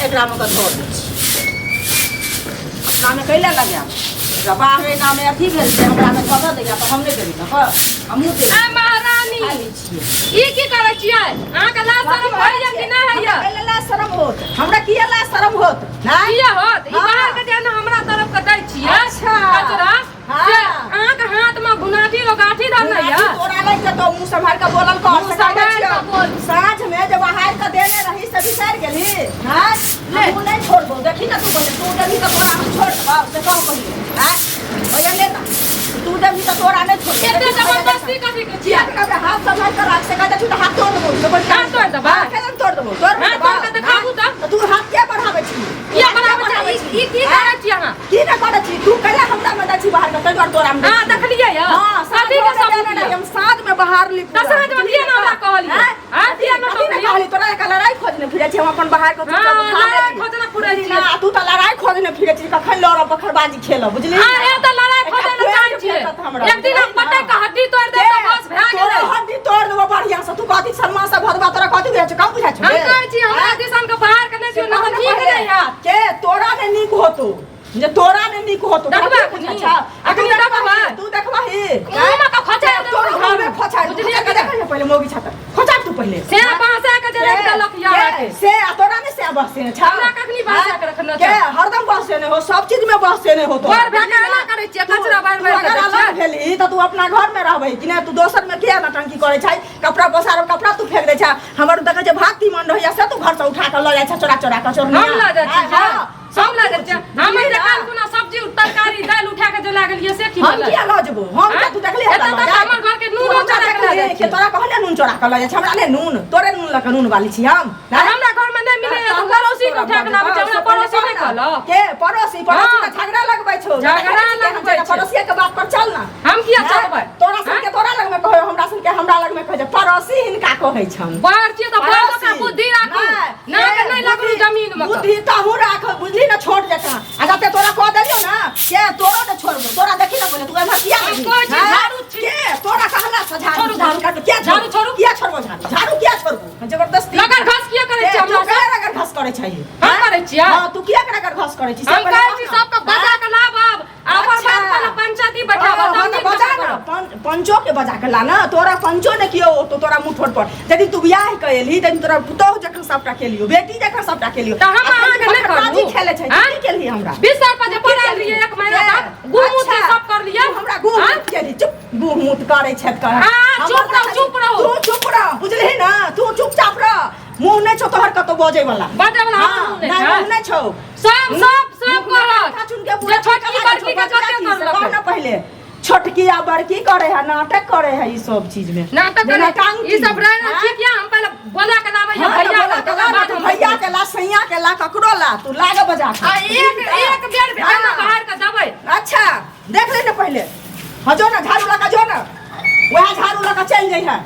एकरा मे कऽ धऽ दै छी। अपना मे कैला लगायब? एकरा बाहरे नामे अथी भेल छै, हमरा मे धऽ धऽ दैया तऽ हम नहि देबै ने, हमहूँ देबै। आ महारानी, खा लै छियै। ई की करै छियै? अहाँके लाज शरम होइया कि नहि होइया? हमरा कैला लाज शरम होत? हमरा किया लाज शरम होत? नहि किया होत? ई हाँ। बाहर के जे ने हमरा तरफ के दै छियै अच्छा। कचरा हाँ। से अहाँके हाथ में गुनाठी रोगाठी धरने तू या। तोरा लागि जेतौ, मुँह सम्हारि कऽ बोलल कर। मुँह से कहै सम्हारि छियौ। कऽ बोल। साँझ में जब बहार कऽ देने रही से बिसरि गेली? हाँ ले। हमहूँ नहि छोड़बौ, देखी ने तू पहिले, तू देबही तऽ तोरा हम छोड़ देबौ, से कह पहिले। हाँ भैया, ले ना, तू देबही तऽ तोरा नहि छोड़बौ। एते देखी पहिले। जबरदस्ती कथी के छियै? किया करबै? हाथ सम्हारि कऽ राख, से कहै छी तऽ हाथ तोड़ देबौ। से बोल। हाथ तोड़ देबै? हाथ केना तोड़ देबौ? तोड़ हाथ तोड़ कऽ देखाबू तऽ। तऽ तू हाथ किया बढ़ाबै छी? किया बढ़ाबै छी? ई की करै छी अहाँ? की नहि करै छी? तू कैला हमरा में दै छी बाहर के, ताहि दुआरे तोरा में दै अहाँ छी। देखलियै यऽ? हाँ, साँझ कथी के होने सबूत देने यऽ? रही, हम साँझ में बाहर ली। तऽ साँझ में किया ने हमरा कहलियै? हैं? हैं? किया ने कथी ने टोकलियै? कहली? तोरा एका लड़ाई खोजने फिरै छी, हम अपन बाहर के चुपचाप हाँ, उठा लड़ाई लेली। खोजने फिरै बुझली छी। ना, तू तऽ लड़ाई खोजने फिरै छी, कखन लड़ब बखरबाजी खेलब, बुझली? हाँ, ए तऽ लड़ाई एकटा खोजै लए पेट चाहै छियै। फेकत हमरा, एक दिन हम बुझली ना? पटक के हड्डी तोड़ि देब तऽ बस भए तोरा गेलै। हड्डी तोड़ देबो बढ़िया से। तू कथी शर्मा से भदवा, तोरा कथी बुझाइ छौ? कम बुझाइ छौ हम रे? कहै छी हमरा हैं? दिसन के बाहर के नहि से दियौ, नहि कह तऽ ने नीक पहिले, नहि हैत। के तोरा ने नीक होतो, जे तोरा ने नीक होतो। देखबै तोरा की बुझाइ अखनी? छौ? अखनी तू देखबै? तू देखबही? मुँहमे कऽ खोचाइ देबै तोरा झाड़ू। मुँहमे खोचाइ देबै। बुझलियै खोचा के कि नहि? देखै ने पहिले, मौगी छाता खोचा तू पहिले। से बाँसा के जे राखि देलक यऽ के? अहाँके। से आ तोरा ने से बहसे ने छौ? हमरा कखनी बहसा के रखने के छौ? हरदम बहसे ने हो, सब चीज में बहसे ने हो तोरा। बर भए के एना करै छियै, कचरा बारि तू बारि के अगर दै अलग छियै। भेलही तऽ तू अपना घर में रहबै कि नहि? तू दोसर में किया नटंकी करै छै? कपड़ा पसार, कपड़ा तू फेंक दै छै। हमर देखै छै भात तीमन रहैया, से तू घर से उठा कऽ लऽ जाइ छै चोरा चोरा कऽ, चोरनिया। हम लऽ जाइ छी? हाँ, हम लऽ जाइ छियै? हम बुझलिही जे ना? काल कुना सब्जी तरकारी दालि उठा के जे लागलियै से की हम भेलै? किया लऽ जेबो? हम आँय? किया? तू देखली एतऽ तक हमर घरके नूनो चोरा के लऽ जाइ कि छियै। तोरा कहले नून चोरा कऽ लऽ जाइ छै? हमरा नहि नून, तोरे नून लऽ कऽ नून वाली छी हम? आ हमरा घरमे नहि मिलैए तऽ पड़ोसी के उठा के लाबै छै। हमरा पड़ोसी नहि कहलक? के पड़ोसी? पड़ोसी हाँ। तऽ झगड़ा लगबै छौ। झगड़ा लगबै छै। पड़ोसिया के बात पर चल ना। हम किया हैं? चलबै? तोरा सबके तोरा लग में कहै, हमरा सबके हमरा लग में कहै छै, पड़ोसी हिनका कहै छन। बड़ छियै तऽ बड़ जकाँ बुद्धि राखू नहि, ना के ए, नहि लगलू जमीन मे। बुद्धि तहूँ राख, बुझली ना? छोट जकाँ आ जते तोरा कह देलियौ ना के तोरो ने छोड़बो। तोरा देखी ना पहिले, तू एम्हर किया हम गेलही? कहै छी हैं? झाड़ू छी। के तोरा कहला से झाड़ू? छोड़ू झाड़ू। झाड़ू किया? झाड़ू छोड़ू। किया छोड़बो झाड़ू? झाड़ू किया छोड़बो? जबरदस्ती रगड़ घास किया करै के, छियै तू हमरा से? किया रगड़ घस करै छही? हम करै छियै? हाँ, तू किया रगड़ घस करै छी से हम पहिले कहै छी कह ना। सबके बजा के लाब आब आ ओकर अच्छा। बाद पहिले पंचायती बैठाबऽ, हाँ, तब हाँ, तऽ नीक बजा जकाँ ना करब। पंचो के बजा के ला ना। तोरा पंचो ने कियो तो तोरा मुँह ठोर पर जदि तू बियाह के एलही तनि तोरा पुतोह जखन सबटा केलियो, बेटी जखन सबटा केलियो। तऽ हम अहाँके नहि बखरबाजी करू? खेले छै। आँय? की केलही हमरा? 20 रुपया जे पढ़ायल रहियै एक महीना के? तक गुम अच्छा। सब करलियै। तू हमरा गुह आँय? मूत केलही? चुप, गुह मूत करै छथि कह। हाँ, चुप हमर रहू, देखै चुप रहू। तू चुप रह, बुझलिही ना? तू चुपचाप रह। मुँह नहि छौ तोहर कतौ बजै वाला। बजै वाला हमर हाँ, मुँह नहि नहि छै। मुँह नहि छौ। सब सब सब मुँह करत में चुन के पूरा जे छोटकी लागल छौ, बड़की के बजरा कते की से करलक। कह ना पहिले, छोटकी आ बड़की करे है, नाटक करे है ई सब चीज में। नाटक जे करे नौटंकी। ई सब रहे हाँ? ठीक या, हम पहिले बोला के लाबै हाँ, भैया तऽ बोला के, के ला तकर ना, बाद तू हम भैया के ला, सैया के ला, ककरो ला, तू लाग बजा के। आ एक एक बेर हाँ। एना बाहर के देबै। अच्छा, देख ले ने पहिले। हाँ, जो ना, झाड़ू लगा जो ना, वएह झाड़ू लगा चलि जाइ है।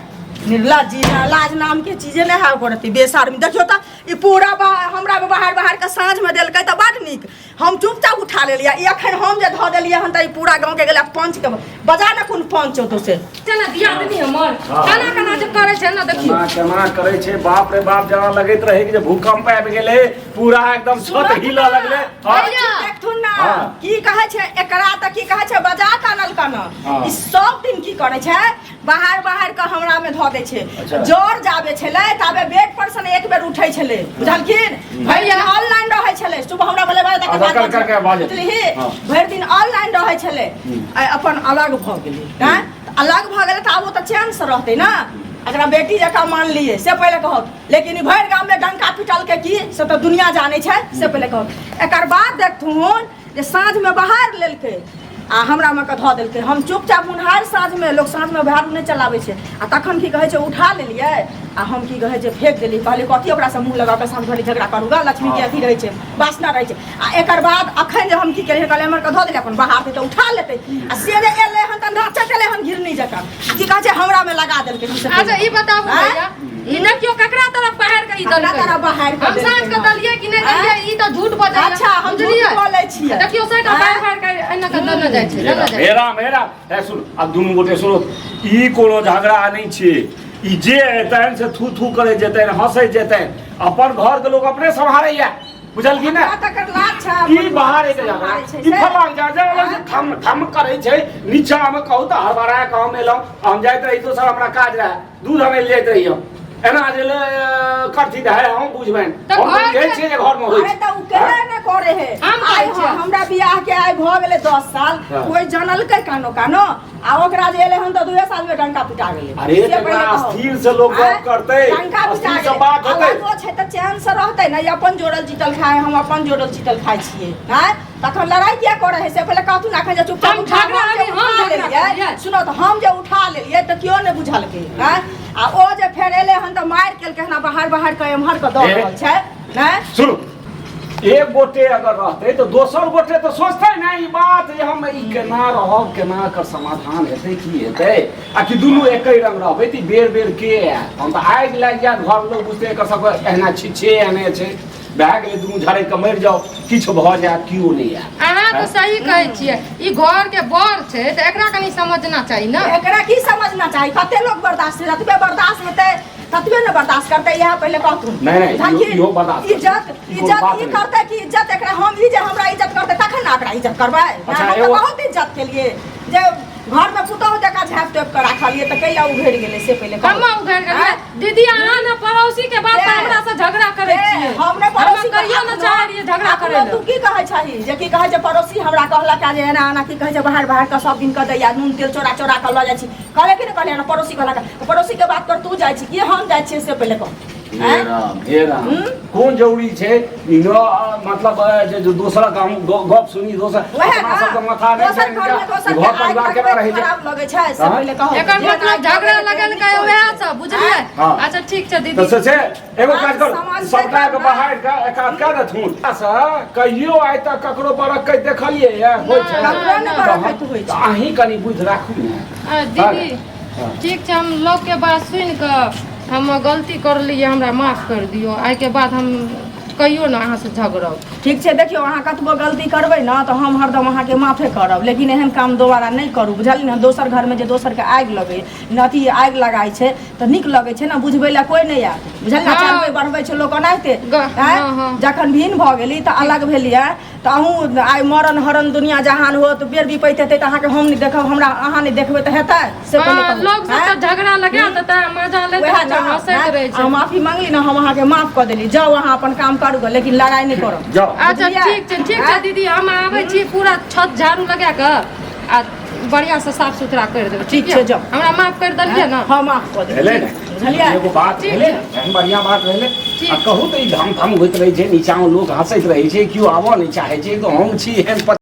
निर्लज जी ना लाज नाम के चीजे नहि है ओकर। बेशर्मी देखियौ तऽ ई पूरा हमरा बाहर बाहर के साँझ में देलकै तऽ बड नीक, हम चुपचाप उठा लेलियै। ई अखन हम जे धऽ देलियै हन तऽ ई पूरा गाँव के गेलै। पंच के बजा ने, कोन पंच होतो से। चल दिया दनी हमर। हाँ। केना केना जे करै छै ने, देखियौ। केना केना करै छै, बाप रे बाप, जेना लगैत रहै कि जे भूकंप आबि गेलै, पूरा एकदम छत हिलऽ लगलै। हाँ। भैया। देखथुन ना। हाँ। की कहै छै एकरा तऽ की कहै छै, बजा के आनल कन। हाँ। ई सब दिन की करै छै, बाहर बाहर के हमरा में धऽ दै छै। अच्छा। जर जाबे छलै ताबे बेड पर से एक बेर उठै छलै, बुझलखिन? भरि दिन ऑनलाइन रहै छलै। सुबह हमरा बोले तकर अच्छा, बाद कर- कर के बाजै। बुझलिही? हाँ। भरि दिन ऑनलाइन रहै छलै आ अपन अलग भऽ गेलै। आँय? तऽ अलग भऽ गेलै तऽ आब ओ तऽ चैन से रहतै ने। एकरा बेटी जकाँ मानलियै से पहिले कहत, लेकिन ई भरि गाममे डंका पिटलकै की से तऽ दुनिया जानै छै, से पहिले कहत। एकर बाद देखथुन जे साँझमे बाहर लेलकै आ हमरा मे के धऽ देलकै। हम चुपचाप मुन्हार, साँझमे लोक साँझमे झाड़ू नहि चलाबै छै, आ तखन की कहै छै, उठा लेलियै आ हम की कहै छै, फेंक देलियै। कहलियै कथी ओकरासँ मुँह लगा कऽ साँझ भरि झगड़ा करू गा, लक्ष्मीके अथी रहै छै, वासना रहै छै। आ एकर बाद अखन जे हम की केलियै, कहलियै हमर के धऽ देलियै, अपन बाहर तऽ उठा लेतै, आ से जे एलै हन तऽ नाचैत एलै हन घिरनी जकाँ, आ की कहै छै, हमरा मे लगा देलकै। हम से अच्छा, ई बताबू आँय? भैया, ई देखियौ ककरा तरफ बाहर के ई ककरा देलकै? तरफ बाहर के हम साँझ देलकै के हन? देलियै कि नहि देलियै? ई तऽ झूठ बजैया। अच्छा, हम झूठ बुझलियै? बोलै छियै? देखियौ, सैटा आँय? बाहर बाहर के एना के देने जाइ छै, देने जाइ छै। हेरा मेरा हे सुन, आब दुनू गोटे सुनो, ई कोनो झगड़ा नहि छै। ई जे एतनि से थू थू करै जेतनि, हंसै जेतनि। अपन घर के लोक अपने सम्हारैया। बुझलखिन ने हमरा तकर लाज छै ई बाहर एक झगड़ा सम्हारै छै ई से। फलां जा जा अलग से थम थम करै छै नीचा मे कहू तऽ हड़बड़ा कऽ हम एलहुँ हम जाइत रही दोसर हमरा काज रहए दूध आनै लए जाइत रही हम एना जे करथी तऽ है हम बुझबनि तऽ हम तऽ घर बुझै के- छियै जे घरमे होइ अरे छै तऽ उ केना ने करे हे हम आइ करै छियै। हमरा बियाह के आइ भऽ गेलै 10 साल हाँ। कोई जनलकै कानो कानो आ ओकरा जे एलै हन तऽ 2 साल में डंका पिटा गेलै अरे से तऽ पहिले एकरा कहू। स्थिर से लोग गप आँय? करतै, डंका पिटा स्थिर से गेलै। बात हेतै। अलगो छै तऽ चैन से रहतै ने ई अपन जोड़ल जीतल खाय हम अपन जोड़ल जीतल खाय छियै आँय तखन लड़ाई किया करे है से पहिले कहथुन अखन जे चुपचाप हम उठा झगड़ा हम जे अभी हम उठा झगड़ा लेलियै करलियै। सुनो तऽ हम जे उठा लेलियै तऽ केओ नहि बुझलकै आँय आ ओ जे फेर एलै हन तऽ मारि केलकै हन आ बाहर बाहर के एम्हर के दऽ ए। रहल छै नहि सुनू एक गोटे अगर रहतै तऽ दोसर गोटे तऽ सोचतै ने ई बात जे हम ई केना रहब केना एकर समाधान हेतै की हेतै आ कि दुनू एके रंग रहबै तऽ ई बेर बेर के आयत हम तऽ आगि लागि जायत घर लोग बुझतै एकर सबके एहिना छिछे एहने छै भए गेलै दुनू झड़कि कऽ मरि जाउ किछु भऽ जायत केओ नहि आयत अहाँ तऽ सही कहै छियै ई घर के बड़ छै तऽ एकरा कनि समझना चाही ने एकरा की समझना चाही कते लोग बर्दाश्त जतबे बर्दाश्त हेतै ततबे ने बर्दाश्त करतै इएह पहिले कहथुन नहि, नहि, बुझलखिन? इहो बर्दाश्त करतै। इज्जत ई कोनो इज्जत बात ई नहि। करतै कि इज्जत एकरा हम ई जे हमरा इज्जत करतै तखन ने एकरा इज्जत करबै अच्छा, हम तऽ एगो- बहुत इज्जत केलिए जे घर में पुतहु जकाँ झाँपि तोपि कऽ राखलियै तऽ कैला उघड़ि गेलै से पहिले कहू। हम्मा उघड़ गेलै दीदी अहाँ ने पड़ोसी के बात पर के? हमरा से झगड़ा करै ए, छियै हम नहि पड़ोसी हम्मा कहियो ने चाहै रहियै झगड़ा अखनो करै तू लए की कहै छही जे की कहै छै पड़ोसी हमरा कहलक जे एना एना की कहै छै बाहर बाहर के सब दिन के दैया नून तेल चोरा चोरा कऽ लऽ जाइ छी कहले कि नहि कहले एना पड़ोसी कहलक पड़ोसी के बात पर तू जाइ छी कि हम जाइ छियै से पहिले कह हे राम हे राम कोन जरूरी छै ई न, मतलब जे जे दोसरक हम गप सुनी दोसर वएह अपना ना सबके माथा नहि दोसर छै घर में दोसर घर के आगि परिवार केना लगबै रहै छै खराब लगै छै से हाँ? पहिले कहू एकर जे मतलब आगि झगड़ा लगबै लगल नीक के होइ वएह छै। सब बुझलियै हाँ। अच्छा ठीक छै तऽ दीदी से छै एगो काज समाज करू से सबटा के करना। बाहर के एकाध कए देथुन से कहियो आइ तक ककरो बरकैत देखलियै ये होइ छै ककरो नहि बरकैत होइ छै तऽ अहीं कनि बुझि राखू ने दीदी हाँ। ठीक छै हम लोकके बात सुनि कऽ हम गलती करलियै हमरा माफ कर दियौ आइके बाद हम कहियो ने अहाँसँ झगड़ब ठीक छै देखियौ अहाँ कतबो गलती करबै ने तऽ हम हरदम अहाँके माफे करब लेकिन एहन काम दोबारा नहि करू बुझलियै ने दोसर घरमे जे दोसरके आगि लगै अथी आगि लगाइ छै तऽ नीक लगै छै ने बुझबै लए कोइ नहि आयत बुझलियै ने हँ। चलबै बढ़बै छै लोक ओनाहिते आँय? हँ, हँ। जखन भिन्न भऽ गेली तऽ अलग भेलियै तऽ अहूँ आइ मरण हरण दुनिया जहान होत बेर विपैत हेतै तऽ अहाँके हम नहि देखब हमरा अहाँ नहि देखबै तऽ हेतै से पहिले हँ, कहू लोक सब आँय? तऽ झगड़ा लगा देतै मजा लैत वएह रहै छै ने, हँसैत आँय? रहै छै अहाँ माफी मांगली ने हम अहाँके माफ कऽ देली जाउ अहाँ अपन काम करू गऽ लेकिन लड़ाइ नहि करब जाउ अच्छा बुझलियै? ठीक छै ठीक छै आँय? दीदी हम आबै छी पूरा छत झाड़ू लगा कऽ आ बढ़िआँ से साफ सुथरा करि देबै ठीक छै, जाउ। हमरा माफ करि देलियै ने हँ माफ कऽ भेलै देली ने बुझलियै एगो बात ठीक भेलै ने एहन बढ़िआँ बात भेलै ठीक। आ कहू तऽ ई धम धम होइत रहै छै नीचाँमे लोक हँसैत रहै छै केओ आबऽ नहि चाहै छै तऽ हम छी एहन